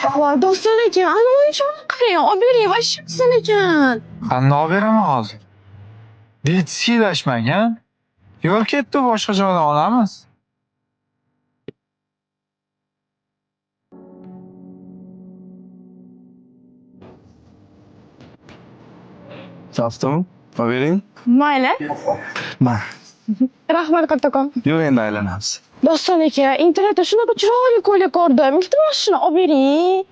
Voy, Doston aka, ana o'yinchoqni qarang, olib bering, вообще qizil ekan. Qanday olib beraman hozir? Детский lashmagan. Yo'l ketdi, boshqa joydan olamiz. Taftom, olib bering. Mayli. Ma. Rahmat kattakon. Yo'q, endi aylanamiz. Doston aka, internetda shunaqa chiroyli ko'ylak ko'rdim. Iltimos, shuni olib bering.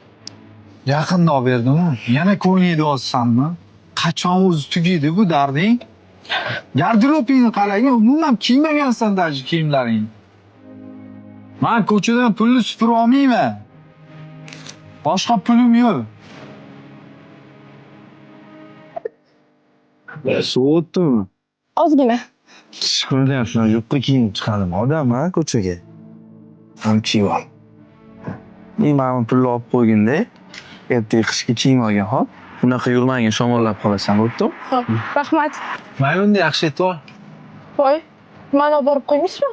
Yaqinda olib berdim-u. Yana ko'ylak deyapsanmi? Qachon o'zi tugaydi bu darding? Garderobingni qaragin, umuman kiymagansan даже kiyimlaringni. Man ko'chadan pulni supurib olmayman. Boshqa pulim yo'q. Sovuqdimi? Ozgina. Qish kunida ham shunaqa yupqa kiyinib chiqadimi odam, ha, ko'chaga? Ham kiyib ol. Men mana bu pulni olib qo'yginda, ertaga qishga kiyim olgin, hop? Bunaqa yurmagin, shamollab qolasan, bo'ptimi? Xo'p, rahmat. Mayli unda yaxshi aytib. Voy, mani olib borib qo'ymaysizmi?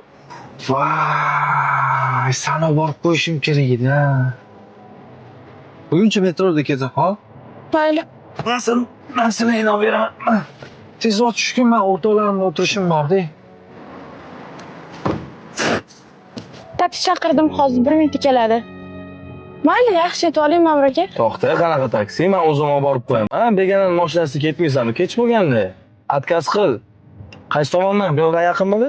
Voy, sani borib qo'yishim kerak edi. Ha. Buguncha metroda keta qol. Mayli. Man seni olib beraman. Tezroq tushgin, man o'rtoqlarimga o'tirishim bor-da. Taksi chaqirdim, hozir 1 minutda keladi. Mayli, yaxshi yetib oling, Ma'mur aka. To'xta, qanaqa taksi? Men o'zim olib borib qo'yaman. Begonani mashinasida ketmaysan, kech bo'lganda. Отказ qil. Qaysi tomondan? Bu yoqdan yaqinmidi?